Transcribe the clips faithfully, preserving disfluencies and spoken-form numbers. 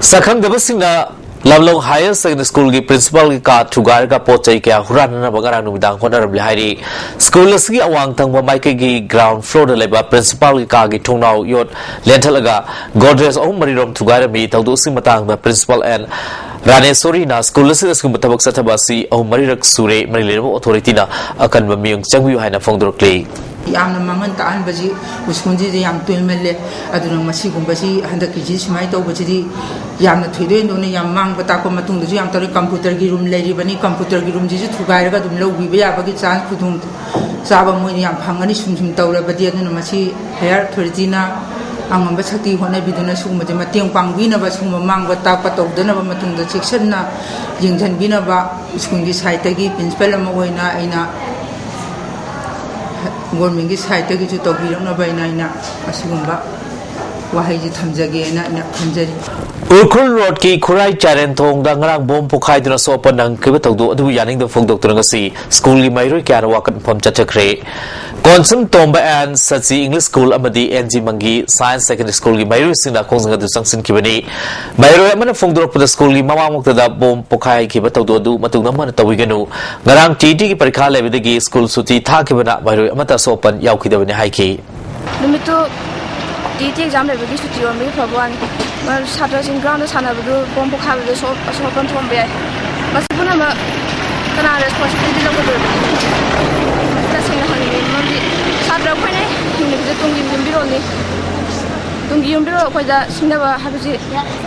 ꯁꯛꯈꯪꯗꯕꯁꯤꯡꯅ ꯂꯝꯂꯧ higher secondary ꯁ꯭ꯀꯨꯜꯒꯤ ꯄ꯭ꯔꯤꯟꯁꯤꯄꯥꯜꯒꯤ ꯀꯥ ꯊꯨꯒꯥꯏꯔꯒ ꯄꯣꯠ ꯆꯩ ꯀꯌꯥ ꯍꯨꯔꯥꯟꯅꯅꯕ ꯉꯔꯥꯡ ꯅꯨꯃꯤꯗꯥꯡ ꯍꯣꯠꯅꯔꯝꯂꯦ ꯍꯥꯏꯔꯤ꯫ ꯁ꯭ꯀꯨꯜ ꯑꯁꯤꯒꯤ ꯑꯋꯥꯡ ꯊꯪꯕ ꯃꯥꯏꯀꯩꯒꯤ ꯒ꯭ꯔꯥꯎꯟ ꯐ꯭ꯂꯣꯔꯗ ꯂꯩꯕ ꯄ꯭ꯔꯤꯟꯁꯤꯄꯥꯜꯒꯤ ꯀꯥꯒꯤ ꯊꯣꯡꯅꯥꯎ ꯌꯣꯠ ꯂꯦꯟꯊꯠꯂꯒ ꯒꯣꯗ꯭ꯔꯦꯖ ꯑꯍꯨꯝ ꯃꯔꯤꯔꯣꯝ ꯊꯨꯒꯥꯏꯔꯝꯃꯤ꯫ ꯊꯧꯗꯣꯛ ꯑꯁꯤꯒꯤ ꯃꯇꯥꯡꯗ ꯄ꯭ꯔꯤꯟꯁꯤꯄꯥꯜ ꯑꯦꯟ ꯔꯥꯅꯦꯁꯣꯔꯤꯅ ꯁ꯭ꯀꯨꯜ ꯑꯁꯤꯗ ꯑꯁꯤꯒꯨꯝꯕ ꯊꯕꯛ ꯆꯠꯊꯕ ꯑꯁꯤ ꯑꯍꯨꯝ ꯃꯔꯤꯔꯛ ꯁꯨꯔꯦ꯫ ꯃꯔꯤ ꯂꯩꯅꯕ ꯑꯣꯊꯣꯔꯤꯇꯤꯅ ꯑꯀꯟꯕ ꯃꯤꯠꯌꯦꯡ ꯆꯪꯕꯤꯌꯨ ꯍꯥꯏꯅ ꯐꯣꯡꯗꯣꯔꯛꯂꯤ꯫ ꯌꯥꯝꯅ ꯃꯥꯡꯍꯟ ꯇꯥꯛꯍꯟꯕꯁꯤ ꯁ꯭ꯀꯨꯜꯁꯤꯗ ꯌꯥꯝ ꯇꯣꯏꯃꯜꯂꯦ꯫ ꯑꯗꯨꯅ ꯃꯁꯤꯒꯨꯝꯕꯁꯤ ꯍꯟꯗꯛꯀꯤꯁꯤ ꯁꯨꯃꯥꯏꯅ ꯇꯧꯕꯁꯤꯗꯤ ꯌꯥꯝꯅ ꯊꯣꯏꯗꯣꯛ ꯍꯦꯟꯗꯣꯛꯅ ꯌꯥꯝ ꯃꯥꯡꯕ ꯇꯥꯛꯄ ꯃꯇꯨꯡꯗꯁꯨ ꯌꯥꯝ ꯇꯧꯔꯦ꯫ ꯀꯝꯄ꯭ꯌꯨꯇꯔꯒꯤ ꯔꯨꯝ ꯂꯩꯔꯤꯕꯅꯤ, ꯀꯝꯄ꯭ꯌꯨꯇꯔꯒꯤ ꯔꯨꯝꯁꯤꯁꯨ ꯊꯨꯒꯥꯏꯔꯒ ꯑꯗꯨꯝ ꯂꯧꯈꯤꯕ ꯌꯥꯕꯒꯤ ꯆꯥꯟꯁ ꯈꯨꯗꯣꯡ ꯆꯥꯕ ꯃꯣꯏꯅ ꯌꯥꯝ ꯐꯪꯒꯅꯤ꯫ ꯁꯨꯝ ꯁꯨꯝ ꯇꯧꯔꯕꯗꯤ ꯑꯗꯨꯅ ꯃꯁꯤ ꯍꯥꯌꯔ ꯑꯣꯊꯣꯔꯤꯇꯤꯅ ꯑꯉꯝꯕ ꯁꯛꯇꯤ ꯍꯣꯠꯅꯕꯤꯗꯨꯅ ꯁꯤꯒꯨꯝꯕꯁꯦ ꯃꯇꯦꯡ ꯄꯥꯡꯕꯤꯅꯕ, ꯁꯤꯒꯨꯝꯕ ꯃꯥꯡꯕ ꯇꯥꯛꯄ ꯇꯧꯗꯅꯕ ꯃꯇꯨꯡꯗ ꯆꯦꯛꯁꯤꯟꯅ ꯌꯦꯡꯁꯤꯟꯕꯤꯅꯕ ꯁ꯭ꯀꯨꯜꯒꯤ ꯁꯥꯏꯠꯇꯒꯤ ꯄ꯭ꯔꯤꯟꯁꯤꯄꯥꯜ ꯑꯃ ꯑꯣꯏꯅ ꯑꯩꯅ ꯒꯣꯔꯃꯦꯟꯒꯤ ꯁꯥꯏꯠꯇꯒꯤꯁꯨ ꯇꯧꯕꯤꯔꯛꯅꯕ ꯍꯥꯏꯅ ꯑꯩꯅ ꯑꯁꯤꯒꯨꯝꯕ ꯋꯥꯍꯩꯁꯤ ꯊꯝꯖꯒꯦꯅ ꯑꯩꯅ ꯈꯟꯖꯔꯤ꯫ ꯎꯈ꯭ꯔꯨꯜ ꯔꯣꯗꯀꯤ ꯈꯨꯔꯥꯏ ꯆꯥꯏꯔꯦꯟ ꯊꯣꯡꯗ ꯉꯔꯥꯡ ꯕꯣꯝ ꯄꯣꯈꯥꯏꯗꯨꯅ ꯑꯁꯣꯛ ꯑꯄꯟ ꯅꯪꯈꯤꯕ ꯊꯧꯗꯣꯛ ꯑꯗꯨꯕꯨ ꯌꯥꯅꯤꯡꯗꯕ ꯐꯣꯡꯗꯣꯛꯇꯨꯅ ꯉꯁꯤ ꯁ꯭ꯀꯨꯜꯒꯤ ꯃꯍꯩꯔꯣꯏ ꯀꯌꯥꯅ ꯋꯥꯀꯠ ꯃꯐꯝ ꯆꯠꯊꯈ꯭ꯔꯦ꯫ ꯀꯣꯟꯁꯝ ꯇꯣꯝꯕ ꯑꯦꯟ ꯁꯆꯤ ꯏꯪꯂꯤꯁ ꯁ꯭ꯀꯨꯜ ꯑꯃꯗꯤ ꯑꯦꯟ ꯖꯤ ꯃꯪꯒꯤ ꯁꯥꯏꯟꯁ ꯁꯦꯀꯦꯟꯗꯔꯤ ꯁ꯭ꯀꯨꯜꯒꯤ ꯃꯍꯩꯔꯣꯏꯁꯤꯡꯅ ꯈꯣꯡꯖꯪ ꯑꯗꯨ ꯆꯪꯁꯤꯟꯈꯤꯕꯅꯤ꯫ ꯃꯍꯩꯔꯣꯏ ꯑꯃꯅ ꯐꯣꯡꯗꯣꯔꯛꯄꯗ ꯁ꯭ꯀꯨꯜꯒꯤ ꯃꯃꯥꯡꯃꯛꯇꯗ ꯕꯣꯝ ꯄꯣꯈꯥꯏꯈꯤꯕ ꯊꯧꯗꯣꯛ ꯑꯗꯨ ꯃꯇꯨꯡ ꯅꯝꯍꯟꯅ ꯇꯧꯕꯤꯒꯅꯨ꯫ ꯉꯔꯥꯡ ꯇꯤ ꯏ ꯇꯤꯒꯤ ꯄꯔꯤꯈꯥ ꯂꯩꯕꯗꯒꯤ ꯁ꯭ꯀꯨꯜ ꯁꯨꯇꯤ ꯊꯥꯈꯤꯕꯅ ꯃꯍꯩꯔꯣꯏ ꯑꯃꯠꯇ ꯑꯁꯣꯛ ꯑꯄꯟ ꯌꯥꯎꯈꯤꯗꯕꯅꯤ ꯍꯥꯏꯈꯤ꯫ ꯅꯨꯃꯤꯠꯇꯨ ꯇꯤ ꯏ ꯇꯤ ꯑꯦꯛꯖꯥꯝ ꯂꯩꯕꯒꯤ ꯁꯨꯇꯤ ꯑꯣꯟꯕꯒꯤ ꯐꯕ ꯋꯥꯅꯤ꯫ ꯃꯔꯝꯗꯤ ꯁꯥꯇ꯭ꯔꯁꯤꯡ ꯒ꯭ꯔꯥꯎꯟꯗ ꯁꯥꯟꯅꯕꯗꯨ ꯕꯣꯝ ꯄꯣꯈꯥꯏꯕꯗ ꯁꯣꯛ-, ꯑꯁꯣꯛ ꯑꯄꯟ ꯊꯣꯛꯍꯟꯕ ꯌꯥꯏ꯫ ꯃꯁꯤ ꯄꯨꯝꯅꯃꯛ ꯀꯅꯥ ꯔꯦꯁꯄꯣꯟꯁꯤꯕꯤꯂꯤꯇꯤ ꯂꯧꯒꯗꯣꯔꯤꯕꯅꯣ? ꯇꯁꯦꯡꯅ ꯍꯪꯅꯤꯡꯉꯤ꯫ ꯃꯔꯝꯗꯤ ꯁꯥꯇ꯭ꯔ ꯑꯩꯈꯣꯏꯅ ꯍꯤꯡꯂꯤꯕꯁꯦ ꯇꯨꯡꯒꯤ ꯌꯨꯝꯕꯤꯔꯣꯜꯅꯤ꯫ ꯇꯨꯡꯒꯤ ꯌꯨꯝꯕꯤꯔꯣꯜ ꯑꯩꯈꯣꯏꯗ ꯁꯤꯡꯅꯕ ꯍꯥꯏꯕꯁꯤ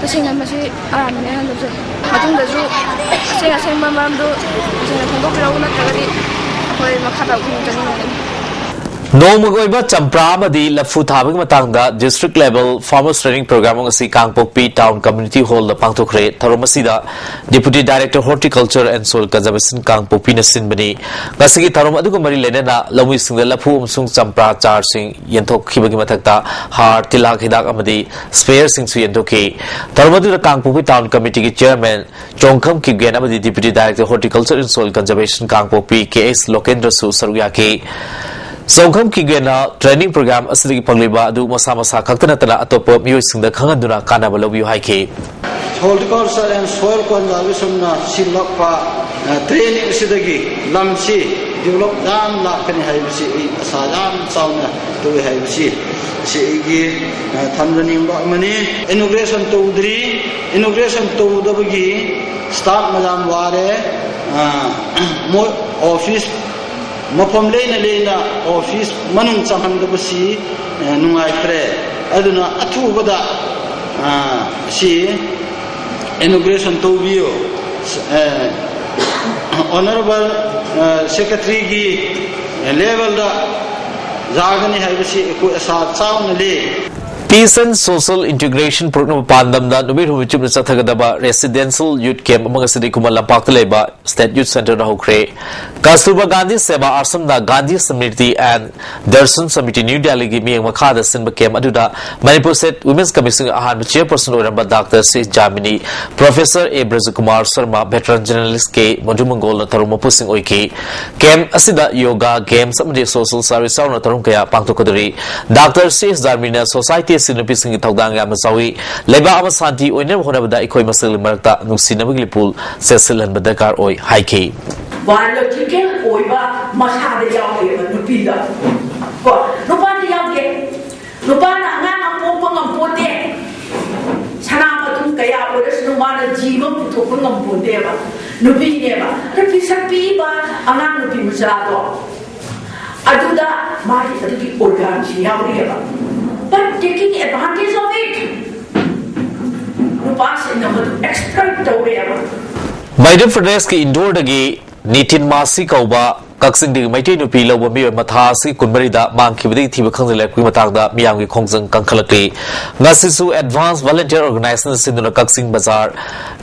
ꯇꯁꯦꯡꯅ ꯃꯁꯤ ꯑꯔꯥꯟꯕꯅꯦ ꯍꯥꯏꯅ ꯂꯧꯖꯩ꯫ ꯃꯇꯨꯡꯗꯁꯨ ꯑꯁꯦꯡ ꯑꯁꯦꯡꯕ ꯃꯔꯝꯗꯨ ꯇꯁꯦꯡꯅ ꯐꯣꯡꯗꯣꯛꯄꯤꯔꯛꯎ, ꯅꯠꯇ꯭ꯔꯒꯗꯤ ꯑꯩꯈꯣꯏ ꯃꯈꯥ ꯇꯥꯕ ꯈꯣꯡꯊꯥꯡ ꯆꯠꯅꯤꯡꯉꯥꯏꯅꯤ꯫ ꯅꯣꯡꯃꯒꯤ ꯑꯣꯏꯕ ꯆꯝꯄ꯭ꯔꯥ ꯑꯃꯗꯤ ꯂꯐꯨ ꯊꯥꯕꯒꯤ ꯃꯇꯥꯡꯗ District Level Farmers Training Program ꯑꯁꯤ ꯀꯥꯡꯄꯣꯛꯄꯤ Town Community Hallꯗ ꯄꯥꯡꯊꯣꯛꯈ꯭ꯔꯦ꯫ ꯊꯧꯔꯝ ꯑꯁꯤꯗ Deputy Director Horticulture and Soil Conservation ꯀꯥꯡꯄꯣꯛꯄꯤꯅ ꯁꯤꯟꯕꯅꯤ꯫ ꯉꯁꯤꯒꯤ ꯊꯧꯔꯝ ꯑꯗꯨꯒ ꯃꯔꯤ ꯂꯩꯅꯅ ꯂꯧꯃꯤꯁꯤꯡꯗ ꯂꯐꯨ ꯑꯃꯁꯨꯡ ꯆꯝꯄ꯭ꯔꯥ ꯆꯥꯔꯁꯤꯡ ꯌꯦꯟꯊꯣꯛꯈꯤꯕꯒꯤ ꯃꯊꯛꯇ ꯍꯥꯔ, ꯇꯤꯜꯍꯥꯠ ꯍꯤꯗꯥꯛ ꯑꯃꯗꯤ ꯁ꯭ꯄ꯭ꯔꯦꯌꯔꯁꯤꯡꯁꯨ ꯌꯦꯟꯊꯣꯛꯈꯤ꯫ ꯊꯧꯔꯝ ꯑꯗꯨꯗ ꯀꯥꯡꯄꯣꯛꯄꯤ Town Committeeꯒꯤ Chairman ꯆꯣꯡꯈꯝ ꯀꯤꯞꯒꯦꯟ ꯑꯃꯗꯤ Deputy Director Horticulture and Soil Conservation ꯀꯥꯡꯄꯣꯛꯄꯤ ꯀꯦ ꯑꯦꯁ ꯂꯣꯀꯦꯟꯗ꯭ꯔꯁꯨ ꯁꯔꯨꯛ ꯌꯥꯈꯤ꯫ ꯆꯣꯡꯈꯝ ꯀꯤꯞꯒꯦꯟꯅ training program ꯑꯁꯤꯗꯒꯤ ꯐꯪꯂꯤꯕ ꯑꯗꯨ ꯃꯁꯥ ꯃꯁꯥ ꯈꯛꯇ ꯅꯠꯇꯅ ꯑꯇꯣꯞꯄ ꯃꯤꯑꯣꯏꯁꯤꯡꯗ ꯈꯪꯍꯟꯗꯨꯅ ꯀꯥꯟꯅꯕ ꯂꯧꯕꯤꯌꯨ ꯍꯥꯏꯈꯤ꯫ Horticulture and Soil Conservationꯅ ꯁꯤꯜꯂꯛꯄ ꯇ꯭ꯔꯦꯅꯤꯡ ꯑꯁꯤꯗꯒꯤ ꯂꯝꯁꯤ ꯗꯤꯕꯂꯞ ꯌꯥꯝ ꯂꯥꯛꯀꯅꯤ ꯍꯥꯏꯕꯁꯤ ꯑꯩ ꯑꯁꯥ ꯌꯥꯝ ꯆꯥꯎꯅ ꯇꯧꯏ ꯍꯥꯏꯕꯁꯤ ꯁꯤ ꯑꯩꯒꯤ ꯊꯝꯖꯅꯤꯡꯕ ꯑꯃꯅꯤ꯫ ꯏꯅꯣꯒ꯭ꯔꯦꯁꯟ ꯇꯧꯗ꯭ꯔꯤ꯫ ꯏꯅꯣꯒ꯭ꯔꯦꯁꯟ ꯇꯧꯗꯕꯒꯤ ꯁ꯭ꯇꯥꯐ ꯃꯌꯥꯝ ꯋꯥꯔꯦ꯫ ꯃꯣꯏ ꯑꯣꯐꯤꯁ ꯃꯐꯝ ꯂꯩꯅ ꯂꯩꯅ ꯑꯣꯐꯤꯁ ꯃꯅꯨꯡ ꯆꯪꯍꯟꯗꯕꯁꯤ ꯅꯨꯡꯉꯥꯏꯇ꯭ꯔꯦ꯫ ꯑꯗꯨꯅ ꯑꯊꯨꯕꯗ ꯁꯤ ꯏꯅꯣꯒ꯭ꯔꯦꯁꯟ ꯇꯧꯕꯤꯌꯨ꯫ ꯑꯣꯅꯔꯦꯕꯜ ꯁꯦꯀ꯭ꯔꯦꯇꯔꯤꯒꯤ ꯂꯦꯚꯦꯜꯗ ꯌꯥꯒꯅꯤ ꯍꯥꯏꯕꯁꯤ ꯑꯩꯈꯣꯏ ꯑꯁꯥ ꯆꯥꯎꯅ ꯂꯩ꯫ Peace and Social Integration ꯄꯨꯔꯛꯅꯕ ꯄꯥꯟꯗꯝꯗ ꯅꯨꯃꯤꯠ ꯍꯨꯝꯅꯤ ꯆꯨꯞꯅ ꯆꯠꯊꯒꯗꯕ Residential Youth Camp ꯑꯃ ꯉꯁꯤꯗꯒꯤ ꯈꯨꯃꯟ ꯂꯝꯄꯥꯛꯇ ꯂꯩꯕ State Youth Centreꯗ ꯍꯧꯈ꯭ꯔꯦ꯫ ꯀꯁꯇꯨꯔꯕꯥ ꯒꯥꯟꯙꯤ ꯁꯦꯕꯥ ꯑꯥꯁ꯭ꯔꯝꯅ Gandhi Smriti and Darshan Samiti New Delhiꯒꯤ ꯃꯤꯠꯌꯦꯡ ꯃꯈꯥꯗ ꯁꯤꯟꯕ camp ꯑꯗꯨꯗ Manipur State Women's Commissionꯒꯤ ꯑꯍꯥꯟꯕ chairperson ꯑꯣꯏꯔꯝꯕ ꯗꯥꯛꯇꯔ ꯁꯤ ꯖꯥꯃꯤꯅꯤ, Professor ꯑꯦ ꯕ꯭ꯔꯖꯀꯨꯃꯥꯔ ꯁꯔꯃ, veteran journalist ꯀꯦ ꯃꯙꯨꯃꯪꯒꯣꯜꯅ ꯊꯧꯔꯝ ꯃꯄꯨꯁꯤꯡ ꯑꯣꯏꯈꯤ꯫ Camp ꯑꯁꯤꯗ yoga, games ꯑꯃꯗꯤ social service ꯌꯥꯎꯅ ꯊꯧꯔꯝ ꯀꯌꯥ ꯄꯥꯡꯊꯣꯛꯀꯗꯧꯔꯤ꯫ ꯗꯥꯛꯇꯔ ꯁꯤ ꯑꯦꯁ ꯖꯥꯃꯤꯅꯤꯅ society ꯑꯁꯤ ꯅꯨꯄꯤꯁꯤꯡꯒꯤ ꯊꯧꯗꯥꯡ ꯌꯥꯝꯅ ꯆꯥꯎꯏ꯫ ꯂꯩꯕꯥꯛ ꯑꯃ ꯁꯥꯟꯇꯤ ꯑꯣꯏꯅꯕ ꯍꯣꯠꯅꯕꯗ ꯑꯩꯈꯣꯏ ꯃꯁꯦꯜꯒꯤ ꯃꯔꯛꯇ ꯅꯨꯡꯁꯤꯅꯕꯒꯤ ꯂꯤꯄꯨꯜ ꯆꯦꯠꯁꯤꯜꯍꯟꯕ ꯗꯔꯀꯥꯔ ꯑꯣꯏ ꯍꯥꯏꯈꯤ꯫ Biological ꯑꯣꯏꯕ ꯃꯁꯥꯗ ꯌꯥꯎꯗꯦꯕ ꯅꯨꯄꯤꯗ꯫ ꯀꯣ, ꯅꯨꯄꯥꯗ ꯌꯥꯎꯗꯦ꯫ ꯅꯨꯄꯥꯅ ꯑꯉꯥꯡ ꯑꯃ ꯄꯣꯛꯄ ꯉꯝꯄꯣꯠꯇꯦ꯫ ꯁꯅꯥ ꯃꯇꯨꯝ ꯀꯌꯥ ꯑꯣꯏꯔꯁꯅꯨ ꯃꯥꯅ ꯖꯤꯕ ꯄꯨꯊꯣꯛꯄ ꯉꯝꯄꯣꯠꯇꯦꯕ꯫ ꯅꯨꯄꯤꯅꯦꯕ꯫ ꯑꯗꯨ ꯄꯤꯁꯛ ꯄꯤꯛꯏꯕ ꯑꯉꯥꯡ ꯅꯨꯄꯤ ꯃꯆꯥꯗꯣ ꯑꯗꯨꯗ ꯃꯥꯒꯤ ꯑꯗꯨꯒꯤ organꯁꯤ ꯌꯥꯎꯔꯤꯑꯕ꯫ But taking advantage of it, ꯅꯨꯄꯥꯁꯤꯡꯅ ꯃꯗꯨ exploit ꯇꯧꯔꯦꯕ꯫ ꯃꯙ꯭ꯌ ꯄ꯭ꯔꯗꯦꯁꯀꯤ ꯏꯟꯗꯣꯔꯗꯒꯤ ꯅꯤꯇꯤꯟ ꯃꯥꯁꯤ ꯀꯧꯕ ꯀꯛꯆꯤꯡꯗꯒꯤ ꯃꯩꯇꯩ ꯅꯨꯄꯤ ꯂꯧꯕ ꯃꯤꯑꯣꯏ ꯑꯃ ꯊꯥ ꯑꯁꯤꯒꯤ ꯀꯨꯟꯃꯔꯤꯗ ꯃꯥꯡꯈꯤꯕꯗꯒꯤ ꯊꯤꯕ ꯈꯪꯖꯤꯜꯂꯛꯄꯒꯤ ꯃꯇꯥꯡꯗ ꯃꯤꯌꯥꯝꯒꯤ ꯈꯣꯡꯖꯪ ꯀꯟꯈꯠꯂꯛꯂꯤ꯫ ꯉꯁꯤꯁꯨ Advance Volunteer Organizationꯅ ꯁꯤꯟꯗꯨꯅ ꯀꯛꯆꯤꯡ ꯕꯖꯥꯔ,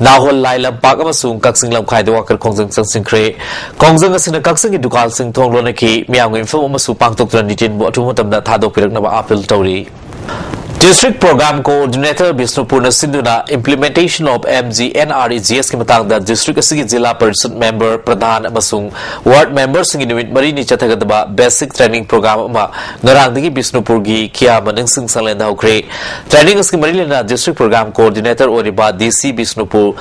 ꯅꯥꯍꯣꯜ ꯂꯥꯏ ꯂꯝꯄꯥꯛ ꯑꯃꯁꯨꯡ ꯀꯛꯆꯤꯡ ꯂꯝꯈꯥꯏꯗ ꯋꯥꯀꯔ ꯈꯣꯡꯖꯪ ꯆꯪꯁꯤꯟꯈ꯭ꯔꯦ꯫ ꯈꯣꯡꯖꯪ ꯑꯁꯤꯅ ꯀꯛꯆꯤꯡꯒꯤ ꯗꯨꯀꯥꯟꯁꯤꯡ ꯊꯣꯡ ꯂꯣꯟꯅꯈꯤ꯫ ꯃꯤꯌꯥꯝꯒꯤ ꯃꯤꯐꯝ ꯑꯃꯁꯨ ꯄꯥꯡꯊꯣꯛꯇꯨꯅ ꯅꯤꯇꯤꯟꯕꯨ ꯑꯊꯨꯕ ꯃꯇꯝꯗ ꯊꯥꯗꯣꯛꯄꯤꯔꯛꯅꯕ ꯑꯥꯄꯤꯜ ꯇꯧꯔꯤ꯫ District Program Coordinator ꯕꯤꯁꯅꯨꯄꯨꯔꯅ ꯁꯤꯟꯗꯨꯅ Implementation of M G N R E G S ꯀꯤ ꯃꯇꯥꯡꯗ district ꯑꯁꯤꯒꯤ ꯖꯤꯂꯥ ꯄꯔꯤꯁꯗ member, ꯄ꯭ꯔꯙꯥꯟ ꯑꯃꯁꯨꯡ ward member ꯁꯤꯡꯒꯤ ꯅꯨꯃꯤꯠ ꯃꯔꯤꯅꯤ ꯆꯠꯊꯒꯗꯕ basic training program ꯑꯃ ꯉꯔꯥꯡꯗꯒꯤ ꯕꯤꯁꯅꯨꯄꯨꯔꯒꯤ ꯈꯤꯌꯥ ꯃꯅꯤꯡ ꯁꯤꯡ ꯁꯪꯂꯦꯟꯗ ꯍꯧꯈ꯭ꯔꯦ꯫ Training ꯑꯁꯤꯒꯤ ꯃꯔꯤ ꯂꯩꯅꯅ district program coordinator ꯑꯣꯏꯔꯤꯕ D C ꯕꯤꯁꯅꯨꯄꯨꯔ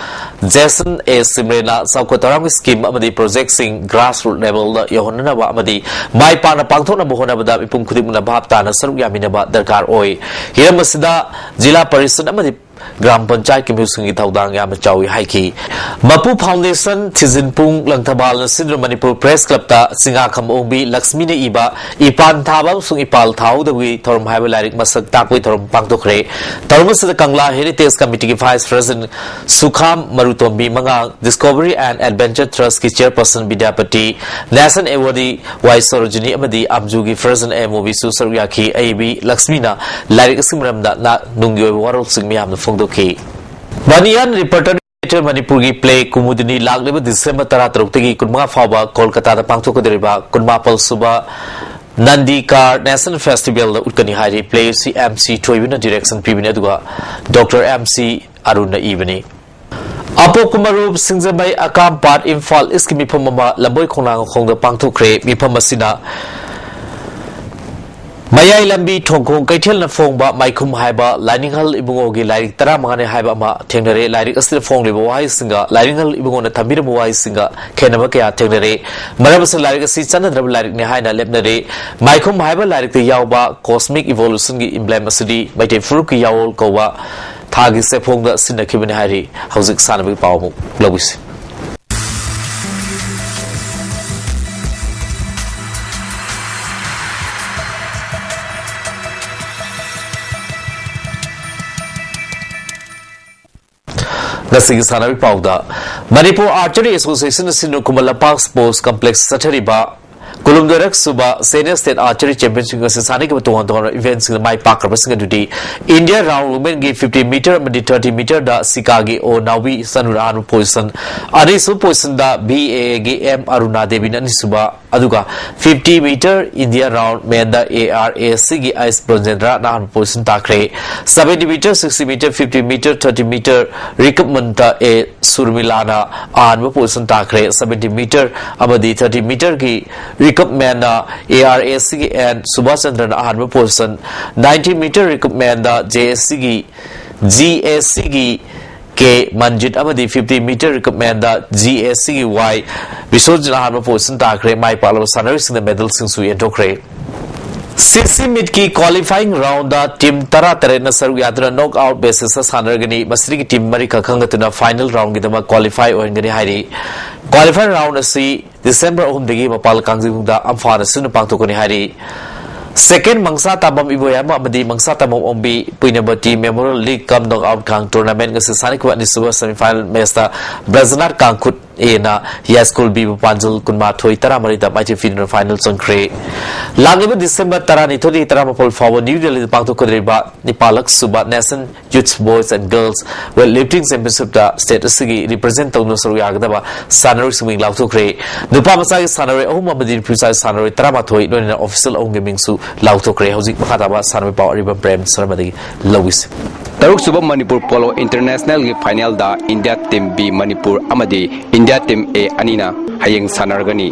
ꯖꯦꯁꯟ ꯑꯦ ꯁꯤꯝꯔꯦꯅ ꯆꯥꯎꯈꯠ ꯊꯧꯔꯥꯡꯒꯤ scheme ꯑꯃꯗꯤ project ꯁꯤꯡ grassroots level ꯗ ꯌꯧꯍꯟꯅꯅꯕ ꯑꯃꯗꯤ ꯃꯥꯏ ꯄꯥꯛꯅ ꯄꯥꯡꯊꯣꯛꯅꯕ ꯍꯣꯠꯅꯕꯗ ꯃꯤꯄꯨꯝ ꯈꯨꯗꯤꯡꯃꯛꯅ ꯚꯥꯞ ꯇꯥꯅ ꯁꯔꯨꯛ ꯌꯥꯃꯤꯟꯅꯕ ꯗꯔꯀꯥꯔ ꯑꯣꯏ꯫ ꯍꯤꯔꯝ ꯑꯁꯤꯗ ꯖꯤꯂꯥ ꯄꯔꯤꯁꯗ ꯑꯃꯗꯤ ꯒ꯭ꯔꯥꯝ ꯄꯟꯆꯥꯌꯠꯀꯤ ꯃꯤꯑꯣꯏꯁꯤꯡꯒꯤ ꯊꯧꯗꯥꯡ ꯌꯥꯝꯅ ꯆꯥꯎꯏ ꯍꯥꯏꯈꯤ꯫ ꯃꯄꯨ Foundation ꯊꯤꯖꯤꯟꯄꯨꯡ ꯂꯪꯊꯕꯥꯜꯅ ꯁꯤꯟꯗꯨꯅ ꯃꯅꯤꯄꯨꯔ Press Club ꯇ ꯁꯤꯡꯉꯥꯈꯝ ꯑꯣꯡꯕꯤ ꯂꯛꯁꯃꯤꯅ ꯏꯕ ꯏꯄꯥꯟ ꯊꯥꯕ ꯑꯃꯁꯨꯡ ꯏꯄꯥꯜ ꯊꯥꯍꯧꯗꯕꯒꯤ ꯊꯧꯔꯝ ꯍꯥꯏꯕ ꯂꯥꯏꯔꯤꯛ ꯃꯁꯛ ꯇꯥꯛꯄꯒꯤ ꯊꯧꯔꯝ ꯄꯥꯡꯊꯣꯛꯈ꯭ꯔꯦ꯫ ꯊꯧꯔꯝ ꯑꯁꯤꯗ ꯀꯪꯂꯥ Heritage Committee ꯒꯤ Vice President ꯁꯨꯈꯥꯝ ꯃꯔꯨꯇꯣꯝꯕꯤ ꯃꯉꯥꯡ, Discovery and Adventure Trust ꯀꯤ Chairperson ꯕꯤꯗ꯭ꯌꯥꯄꯇꯤ, National Awardee ꯋꯥꯏ ꯁꯣꯔꯣꯖꯤꯅꯤ ꯑꯃꯗꯤ ꯑꯝꯖꯨꯒꯤ President ꯑꯦꯝ ꯑꯣꯕꯤꯁꯨ ꯁꯔꯨꯛ ꯌꯥꯈꯤ꯫ ꯑꯏꯕꯤ ꯂꯛꯁꯃꯤꯅ ꯂꯥꯏꯔꯤꯛ ꯑꯁꯤꯒꯤ ꯃꯔꯝꯗ ꯅ-, ꯅꯨꯡꯒꯤ ꯑꯣꯏꯕ ꯋꯥꯔꯣꯜꯁꯤꯡ ꯃꯤꯌꯥꯝꯗ ꯐꯣꯡꯗꯣꯛꯈꯤ꯫ ꯕꯅꯤꯌꯥꯟ Repertory Theatre ꯃꯅꯤꯄꯨꯔꯒꯤ play ꯀꯨꯃꯨꯗꯤꯅꯤ ꯂꯥꯛꯂꯤꯕ ꯗꯤꯁꯦꯝꯕꯔ ꯇꯔꯥꯇꯔꯨꯛꯇꯒꯤ ꯀꯨꯟꯃꯉꯥ ꯐꯥꯎꯕ ꯀꯣꯜꯀꯇꯥꯗ ꯄꯥꯡꯊꯣꯛꯀꯗꯧꯔꯤꯕ ꯀꯨꯟꯃꯥꯄꯜ ꯁꯨꯕ ꯅꯟꯗꯤ ꯀꯥꯔ National Festival ꯗ ꯎꯠꯀꯅꯤ ꯍꯥꯏꯔꯤ꯫ Play ꯑꯁꯤ ꯑꯦꯝ ꯁꯤ ꯊꯣꯏꯕꯤꯅ direction ꯄꯤꯕꯅꯤ, ꯑꯗꯨꯒ ꯗꯣꯛꯇꯔ ꯑꯦꯝ ꯁꯤ ꯑꯔꯨꯟꯅ ꯏꯕꯅꯤ꯫ ꯑꯄꯣꯛꯄ ꯃꯔꯨꯞ ꯁꯤꯡꯖꯃꯩ ꯑꯀꯥꯝꯄꯥꯠ ꯏꯝꯐꯥꯜ ꯏꯁꯀꯤ ꯃꯤꯐꯝ ꯑꯃ ꯂꯝꯕꯣꯏ ꯈꯣꯡꯅꯥꯡ ꯈꯣꯡꯗ ꯄꯥꯡꯊꯣꯛꯈ꯭ꯔꯦ꯫ ꯃꯤꯐꯝ ꯑꯁꯤꯅ ꯃꯌꯥꯏ ꯂꯝꯕꯤ ꯊꯣꯡꯈꯣꯡ ꯀꯩꯊꯦꯜꯅ ꯐꯣꯡꯕ ꯃꯥꯏꯈꯨꯝ ꯍꯥꯏꯕ ꯂꯥꯏꯅꯤꯡꯍꯜ ꯏꯕꯨꯡꯉꯣꯒꯤ ꯂꯥꯏꯔꯤꯛ ꯇꯔꯥꯃꯉꯥꯅꯤ ꯍꯥꯏꯕ ꯑꯃ ꯊꯦꯡꯅꯔꯦ꯫ ꯂꯥꯏꯔꯤꯛ ꯑꯁꯤꯗ ꯐꯣꯡꯂꯤꯕ ꯋꯥꯍꯩꯁꯤꯡꯒ ꯂꯥꯏꯅꯤꯡꯍꯜ ꯏꯕꯨꯡꯉꯣꯅ ꯊꯝꯕꯤꯔꯝꯕ ꯋꯥꯍꯩꯁꯤꯡꯒ ꯈꯦꯠꯅꯕ ꯀꯌꯥ ꯊꯦꯡꯅꯔꯦ꯫ ꯃꯔꯝ ꯑꯁꯤꯅ ꯂꯥꯏꯔꯤꯛ ꯑꯁꯤ ꯆꯠꯅꯗ꯭ꯔꯕ ꯂꯥꯏꯔꯤꯛꯅꯤ ꯍꯥꯏꯅ ꯂꯦꯞꯅꯔꯦ꯫ ꯃꯥꯏꯈꯨꯝ ꯍꯥꯏꯕ ꯂꯥꯏꯔꯤꯛꯇ ꯌꯥꯎꯕ cosmic evolution ꯒꯤ emblem ꯑꯁꯤꯗꯤ ꯃꯩꯇꯩ ꯐꯨꯔꯨꯞꯀꯤ ꯌꯥꯑꯣꯜ ꯀꯧꯕ ꯊꯥꯒꯤ ꯆꯦꯐꯣꯡꯗ ꯁꯤꯖꯤꯟꯅꯈꯤꯕꯅꯤ ꯍꯥꯏꯔꯤ꯫ ꯍꯧꯖꯤꯛ ꯁꯥꯟꯅꯕꯒꯤ ꯄꯥꯎ ꯑꯃꯨꯛ ꯂꯧꯕꯤꯁꯤ꯫ ꯉꯁꯤꯒꯤ ꯁꯥꯟꯅꯕꯒꯤ ꯄꯥꯎꯗ, ꯃꯅꯤꯄꯨꯔ Archery Association ꯑꯁꯤꯅ ꯈꯨꯃꯟ ꯂꯝꯄꯥꯛ Sports Complex ꯆꯠꯊꯔꯤꯕ ꯀꯨꯟꯍꯨꯝꯗꯣꯏꯔꯛ ꯁꯨꯕ Senior State Archery Championship ꯑꯁꯤ ꯁꯥꯟꯅꯈꯤꯕ ꯇꯣꯉꯥꯟ ꯇꯣꯉꯥꯟꯕ event ꯁꯤꯡꯗ ꯃꯥꯏ ꯄꯥꯛꯈ꯭ꯔꯕꯁꯤꯡ ꯑꯗꯨꯗꯤ India Round Women ꯒꯤ fifty meter ꯑꯃꯗꯤ thirty meter ꯗ ꯁꯤꯀꯥꯒꯤ ꯑꯣ ꯅꯥꯎꯕꯤ ꯁꯅꯨꯅ ꯑꯍꯥꯟꯕ position, ꯑꯅꯤꯁꯨꯕ position the B A A ꯒꯤ M ꯑꯔꯨꯅꯥ ꯗꯦꯕꯤꯅ ꯑꯅꯤꯁꯨꯕ, ꯑꯗꯨꯒ fifty meter India round menꯗ ARACꯒꯤ ꯑꯩꯆ ꯕ꯭ꯔꯖꯦꯟꯗ꯭ꯔꯅ ꯑꯍꯥꯟꯕ position ꯇꯥꯈ꯭ꯔꯦ꯫ Seventy meter, sixty meter, fifty meter, thirty meter recurve menꯗ ꯑꯦ ꯁꯨꯔꯃꯤꯂꯥꯅ ꯑꯍꯥꯟꯕ position ꯇꯥꯈ꯭ꯔꯦ꯫ Seventy meter ꯑꯃꯗꯤ thirty meterꯒꯤ recurve menꯅ ARACꯒꯤ ꯑꯦꯟ ꯁꯨꯕꯥꯁ ꯆꯟꯗ꯭ꯔꯅ ꯑꯍꯥꯟꯕ position, ninety meter recurve menꯗ JACꯒꯤ, GACꯒꯤ ꯀꯦ ꯃꯟꯖꯤꯠ ꯑꯃꯗꯤ fifty meter recurve menꯗ GACꯒꯤ ꯋꯥꯏ ꯕꯤꯁ꯭ꯋꯖꯤꯠꯅ ꯑꯍꯥꯟꯕ position ꯇꯥꯈ꯭ꯔꯦ꯫ ꯃꯥꯏ ꯄꯥꯛꯂꯕ ꯁꯥꯟꯅꯔꯣꯏꯁꯤꯡꯅ medalꯁꯤꯡꯁꯨ ꯌꯦꯟꯊꯣꯛꯈ꯭ꯔꯦ꯫ CC meetꯀꯤ qualifying roundꯗ team ꯇꯔꯥꯇꯔꯦꯠꯅ ꯁꯔꯨꯛ ꯌꯥꯗꯨꯅ knockout basisꯇ ꯁꯥꯟꯅꯔꯒꯅꯤ꯫ ꯃꯁꯤꯗꯒꯤ team ꯃꯔꯤꯈꯛ ꯈꯟꯒꯠꯇꯨꯅ final roundꯒꯤꯗꯃꯛ qualify ꯑꯣꯏꯍꯟꯒꯅꯤ ꯍꯥꯏꯔꯤ꯫ Qualifying round ꯑꯁꯤ December ꯑꯍꯨꯝꯗꯒꯤ ꯃꯄꯥꯜ ꯀꯥꯡꯖꯩꯕꯨꯡꯗ ꯑꯝꯐꯥꯅ ꯁꯤꯟꯅ ꯄꯥꯡꯊꯣꯛꯀꯅꯤ ꯍꯥꯏꯔꯤ꯫ Second ꯃꯪꯁꯥ ꯇꯥꯕꯝ ꯏꯕꯣꯌꯥꯏꯃ ꯑꯃꯗꯤ ꯃꯪꯁꯥ ꯇꯥꯕꯝ ꯑꯣꯡꯕꯤ ꯄꯨꯏꯅꯕꯇꯤ Memorial League cum Knockout Gang Tournament ꯉꯁꯤ ꯁꯥꯟꯅꯈꯤꯕ ꯑꯅꯤꯁꯨꯕ semifinal matchꯇ ꯕ꯭ꯔꯖꯅꯥꯊ ꯀꯥꯡꯈꯨꯠ ꯑꯦꯅ ꯌꯥꯏꯁ꯭ꯀꯨꯜ ꯕꯤꯕꯨ ꯄꯥꯟꯖꯜ ꯀꯨꯟꯃꯥꯊꯣꯏ, ꯇꯔꯥꯃꯔꯤꯗ ꯃꯥꯏꯊꯤꯕ ꯄꯤꯗꯨꯅ final ꯆꯪꯈ꯭ꯔꯦ꯫ ꯂꯥꯛꯂꯤꯕ December ꯇꯔꯥꯅꯤꯊꯣꯏꯗꯒꯤ ꯇꯔꯥꯃꯥꯄꯜ ꯐꯥꯎꯕ New Delhiꯗ ꯄꯥꯡꯊꯣꯛꯀꯗꯧꯔꯤꯕ ꯅꯤꯄꯥꯜꯂꯛ ꯁꯨꯕ National Youth Boys and Girls Weightlifting Championshipꯇ state ꯑꯁꯤꯒꯤ represent ꯇꯧꯗꯨꯅ ꯁꯔꯨꯛ ꯌꯥꯒꯗꯕ ꯁꯥꯟꯅꯔꯣꯏꯁꯤꯡ ꯃꯤꯡ ꯂꯥꯎꯊꯣꯛꯈ꯭ꯔꯦ꯫ ꯅꯨꯄꯥ ꯃꯆꯥꯒꯤ ꯁꯥꯟꯅꯔꯣꯏ ꯑꯍꯨꯝ ꯑꯃꯗꯤ ꯅꯨꯄꯤ ꯃꯆꯥꯒꯤ ꯁꯥꯟꯅꯔꯣꯏ ꯇꯔꯥꯃꯥꯊꯣꯏ, ꯂꯣꯏꯅꯅ official ꯑꯍꯨꯝꯒꯤ ꯃꯤꯡꯁꯨ ꯂꯥꯎꯊꯣꯛꯈ꯭ꯔꯦ꯫ ꯍꯧꯖꯤꯛ ꯃꯈꯥ ꯇꯥꯕ ꯁꯥꯟꯅꯕꯒꯤ ꯄꯥꯎ ꯑꯔꯤꯕꯝ ꯄ꯭ꯔꯦꯝ ꯁꯔꯃꯗꯒꯤ ꯂꯧꯏꯁꯤ꯫ ꯇꯔꯨꯛ ꯁꯨꯕ ꯃꯅꯤꯄꯨꯔ ꯄꯣꯂꯣ ꯏꯟꯇꯔꯅꯦꯁꯅꯦꯜꯒꯤ ꯐꯥꯏꯅꯦꯜꯗ ꯏꯟꯗꯤꯌꯥ ꯇꯤꯝ ꯕꯤ ꯃꯅꯤꯄꯨꯔ ꯑꯃꯗꯤ ꯏꯟꯗꯤꯌꯥ ꯇꯤꯝ ꯑꯦ ꯑꯅꯤꯅ ꯍꯌꯦꯡ ꯁꯥꯟꯅꯔꯒꯅꯤ꯫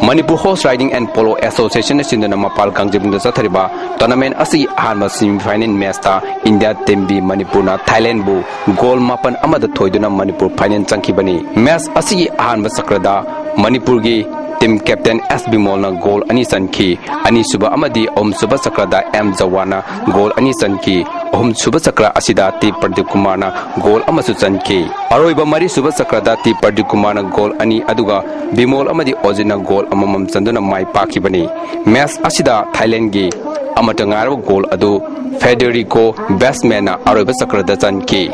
Manipur Horse Riding and Polo Association ꯁꯤꯟꯗꯨꯅ ꯃꯄꯥꯜ ꯀꯥꯡꯖꯩꯕꯨꯡꯗ ꯆꯠꯊꯔꯤꯕ tournament ꯑꯁꯤꯒꯤ ꯑꯍꯥꯟꯕ semifinal matchꯇ ꯏꯟꯗꯤꯌꯥ ꯇꯤꯝ ꯕꯤ ꯃꯅꯤꯄꯨꯔꯅ ꯊꯥꯏꯂꯦꯟꯕꯨ ꯒꯣꯜ ꯃꯥꯄꯟ ꯑꯃꯗ ꯊꯣꯏꯗꯨꯅ ꯃꯅꯤꯄꯨꯔ final ꯆꯪꯈꯤꯕꯅꯤ꯫ Match ꯑꯁꯤꯒꯤ ꯑꯍꯥꯟꯕ ꯆꯀ꯭ꯔꯗ ꯃꯅꯤꯄꯨꯔꯒꯤ ꯇꯤꯝ captain ꯑꯦꯁ ꯕꯤꯃꯣꯜꯅ ꯒꯣꯜ ꯑꯅꯤ ꯆꯟꯈꯤ꯫ ꯑꯅꯤꯁꯨꯕ ꯑꯃꯗꯤ ꯑꯍꯨꯝꯁꯨꯕ ꯆꯀ꯭ꯔꯗ ꯑꯦꯝ ꯖꯋꯥꯟꯅ ꯒꯣꯜ ꯑꯅꯤ ꯆꯟꯈꯤ꯫ ꯑꯍꯨꯝꯁꯨꯕ ꯆꯀ꯭ꯔ ꯑꯁꯤꯗ ꯇꯤ ꯄ꯭ꯔꯗꯤꯞ ꯀꯨꯃꯥꯔꯅ ꯒꯣꯜ ꯑꯃꯁꯨ ꯆꯟꯈꯤ꯫ ꯑꯔꯣꯏꯕ ꯃꯔꯤꯁꯨꯕ ꯆꯀ꯭ꯔꯗ ꯇꯤ ꯄ꯭ꯔꯗꯤꯞ ꯀꯨꯃꯥꯔꯅ ꯒꯣꯜ ꯑꯅꯤ, ꯑꯗꯨꯒ ꯕꯤꯃꯣꯜ ꯑꯃꯗꯤ ꯑꯣꯖꯤꯠꯅ ꯒꯣꯜ ꯑꯃꯃꯝ ꯆꯟꯗꯨꯅ ꯃꯥꯏ ꯄꯥꯛꯈꯤꯕꯅꯤ꯫ Match ꯑꯁꯤꯗ ꯊꯥꯏꯂꯦꯟꯒꯤ ꯑꯃꯠꯇ ꯉꯥꯏꯔꯕ ꯒꯣꯜ ꯑꯗꯨ ꯐꯦꯗꯦꯔꯤꯀꯣ ꯕꯦꯁꯃꯦꯟꯅ ꯑꯔꯣꯏꯕ ꯆꯀ꯭ꯔꯗ ꯆꯟꯈꯤ꯫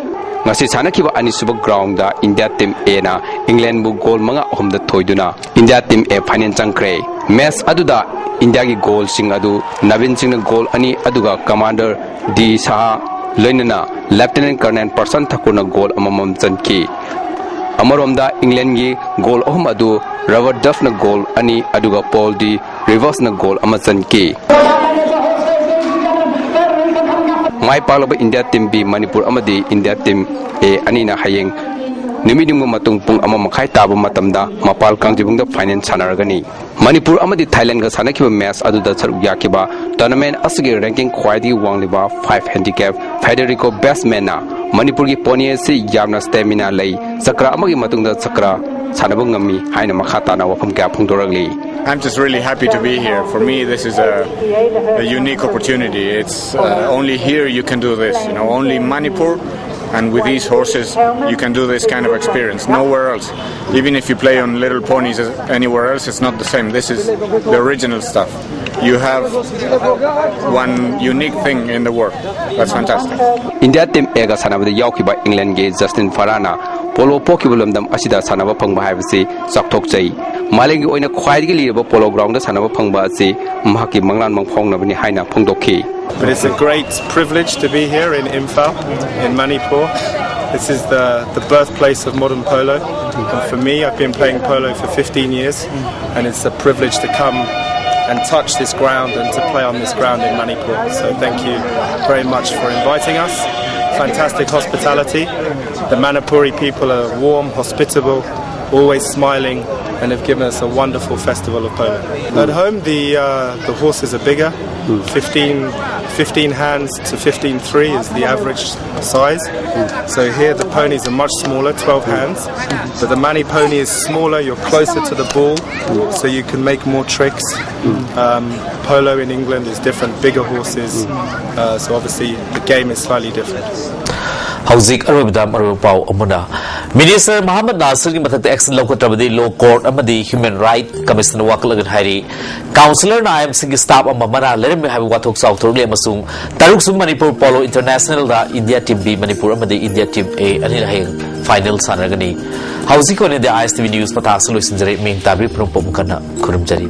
ꯉꯁꯤ ꯁꯥꯟꯅꯈꯤꯕ ꯑꯅꯤꯁꯨꯕ groundꯗ ꯏꯟꯗꯤꯌꯥ ꯇꯤꯝ ꯑꯦꯅ ꯏꯪꯂꯦꯟꯕꯨ ꯒꯣꯜ ꯃꯉꯥ ꯑꯍꯨꯝꯗ ꯊꯣꯏꯗꯨꯅ ꯏꯟꯗꯤꯌꯥ ꯇꯤꯝ ꯑꯦ final ꯆꯪꯈ꯭ꯔꯦ꯫ Match ꯑꯗꯨꯗ ꯏꯟꯗꯤꯌꯥꯒꯤ ꯒꯣꯜꯁꯤꯡ ꯑꯗꯨ ꯅꯕꯤꯟ ꯁꯤꯡꯅ ꯒꯣꯜ ꯑꯅꯤ, ꯑꯗꯨꯒ commander ꯗꯤ ꯁꯍꯥ ꯂꯣꯏꯅꯅ Lieutenant Colonel ꯄ꯭ꯔꯁꯥꯟ ꯊꯥꯀꯨꯔꯅ ꯒꯣꯜ ꯑꯃꯃꯝ ꯆꯟꯈꯤ꯫ ꯑꯃꯔꯣꯝꯗ ꯏꯪꯂꯦꯟꯒꯤ ꯒꯣꯜ ꯑꯍꯨꯝ ꯑꯗꯨ ꯔꯕꯔꯠ ꯗꯐꯅ ꯒꯣꯜ ꯑꯅꯤ, ꯑꯗꯨꯒ ꯄꯣꯜ ꯗꯤ ꯔꯤꯚꯔꯁꯅ ꯒꯣꯜ ꯑꯃ ꯆꯟꯈꯤ꯫ ꯃꯥꯏ ꯄꯥꯛꯂꯕ ꯏꯟꯗꯤꯌꯥ ꯇꯤꯝ ꯕꯤ ꯃꯅꯤꯄꯨꯔ ꯑꯃꯗꯤ ꯏꯟꯗꯤꯌꯥ ꯇꯤꯝ ꯑꯦ ꯑꯅꯤꯅ ꯍꯌꯦꯡ ꯅꯨꯃꯤꯠ ꯌꯨꯡꯕ ꯃꯇꯨꯡ ꯄꯨꯡ ꯑꯃ ꯃꯈꯥꯏ ꯇꯥꯕ ꯃꯇꯝꯗ ꯃꯄꯥꯜ ꯀꯥꯡꯖꯩꯕꯨꯡꯗ ꯐꯥꯏꯅꯦꯜ ꯁꯥꯟꯅꯔꯒꯅꯤ꯫ ꯃꯅꯤꯄꯨꯔ ꯑꯃꯗꯤ ꯊꯥꯏꯂꯦꯟꯒ ꯁꯥꯟꯅꯈꯤꯕ ꯃꯦꯆ ꯑꯗꯨꯗ ꯁꯔꯨꯛ ꯌꯥꯈꯤꯕ ꯇꯣꯔꯅꯥꯃꯦꯟ ꯑꯁꯤꯒꯤ ꯔꯦꯡꯀꯤꯡ ꯈ꯭ꯋꯥꯏꯗꯒꯤ ꯋꯥꯡꯂꯤꯕ ꯐꯥꯏꯚ ꯍꯦꯟꯗꯤꯀꯦꯞ ꯐꯦꯗꯦꯔꯤꯀꯣ ꯕꯦꯁꯃꯦꯟꯅ ꯃꯅꯤꯄꯨꯔꯒꯤ ꯄꯣꯅꯤ ꯑꯁꯤ ꯌꯥꯝꯅ ꯁ꯭ꯇꯦꯃꯤꯅꯥ ꯂꯩ, ꯆꯀ꯭ꯔ ꯑꯃꯒꯤ ꯃꯇꯨꯡꯗ ꯆꯀ꯭ꯔ ꯁꯥꯟꯅꯕ ꯉꯝꯃꯤ ꯍꯥꯏꯅ ꯃꯈꯥ ꯇꯥꯅ ꯋꯥꯐꯝ ꯀꯌꯥ ꯐꯣꯡꯗꯣꯔꯛꯂꯤ꯫ I'm just really happy to be here. For me, this is a, a unique opportunity. It's uh, only here you can do this. You know, only Manipur, and with these horses, you can do this kind of experience. Nowhere else. Even if you play on little ponies anywhere else, it's not the same. This is the original stuff. You have one unique thing in the world. That's fantastic. India team ꯑꯦꯒ ꯁꯥꯟꯅꯕꯗ ꯌꯥꯎꯈꯤꯕ ꯏꯪꯂꯦꯟꯒꯤ Justin ꯐꯔꯥꯅ polo ꯄꯣꯛꯈꯤꯕ ꯂꯝꯗꯝ ꯑꯁꯤꯗ ꯁꯥꯟꯅꯕ ꯐꯪꯕ ꯍꯥꯏꯕꯁꯤ ꯆꯥꯎꯊꯣꯛꯆꯩ꯫ ꯃꯥꯂꯦꯝꯒꯤ ꯑꯣꯏꯅ ꯈ꯭ꯋꯥꯏꯗꯒꯤ ꯂꯤꯔꯕ ꯄꯣꯂꯣ ꯒ꯭ꯔꯥꯎꯟꯗ ꯁꯥꯟꯅꯕ ꯐꯪꯕ ꯑꯁꯤ ꯃꯍꯥꯛꯀꯤ ꯃꯪꯂꯥꯟ ꯃꯪꯐꯥꯎꯅꯕꯅꯤ ꯍꯥꯏꯅ ꯐꯣꯡꯗꯣꯛꯈꯤ꯫ But it's a great privilege to be here in Imphal, in Manipur. This is the, the birthplace of modern polo. And for me, I've been playing polo for fifteen years, and it's a privilege to come and touch this ground and to play on this ground in Manipur. So thank you very much for inviting us. Fantastic hospitality. The Manipuri people are warm, hospitable, always smiling, and have given us a wonderful festival of polo. At home, the uh, the horses are bigger. fifteen, fifteen hands to fifteen three is the average size. So here the ponies are much smaller, twelve hands. But the Mani pony is smaller, you're closer to the ball, so you can make more tricks. Um, polo in England is different, bigger horses. Uh, so obviously the game is slightly different. ꯍꯧꯖꯤꯛ ꯑꯔꯣꯏꯕꯗ ꯃꯔꯨꯑꯣꯏꯕ ꯄꯥꯎ ꯑꯃꯅ, minister ꯃꯍꯃꯗ ꯅꯥꯁꯤꯔꯒꯤ ꯃꯊꯛꯇ action ꯂꯧꯈꯠꯇ꯭ꯔꯕꯗꯤ ꯂꯣ court ꯑꯃꯗꯤ human right ꯀꯃꯤꯁꯟꯅ ꯋꯥꯀꯠꯂꯒꯅꯤ ꯍꯥꯏꯔꯤ꯫ ꯀꯥꯎꯟꯁꯤꯂꯔꯅ ꯑꯥꯏ M ꯁꯤꯒꯤ staff ꯑꯃ ꯃꯅꯥ ꯂꯩꯔꯝꯃꯤ ꯍꯥꯏꯕ ꯋꯥꯊꯣꯛ ꯆꯥꯎꯊꯣꯔꯛꯂꯤ ꯑꯃꯁꯨꯡ ꯇꯔꯨꯛꯁꯨꯕ ꯃꯅꯤꯄꯨꯔ ꯄꯣꯂꯣ ꯏꯟꯇꯔꯅꯦꯁꯅꯦꯜꯗ ꯏꯟꯗꯤꯌꯥ ꯇꯤꯝ ꯕꯤ ꯃꯅꯤꯄꯨꯔ ꯑꯃꯗꯤ ꯏꯟꯗꯤꯌꯥ ꯇꯤꯝ ꯑꯦ ꯑꯅꯤꯅ ꯍꯌꯦꯡ ꯐꯥꯏꯅꯦꯜ ꯁꯥꯟꯅꯔꯒꯅꯤ꯫ ꯍꯧꯖꯤꯛꯀꯤ ꯑꯣꯏꯅꯗꯤ ꯑꯥꯏ ꯑꯦꯁ ꯇꯤ ꯚꯤ ꯅ꯭ꯌꯨꯁ ꯃꯇꯥꯡ ꯑꯁꯤ ꯂꯣꯏꯁꯤꯟꯖꯔꯦ꯫ ꯃꯤꯡ ꯇꯥꯕꯤꯔꯤ ꯄꯨꯝꯅꯃꯛꯄꯨ ꯀꯟꯅ ꯈꯨꯔꯨꯝꯖꯔꯤ꯫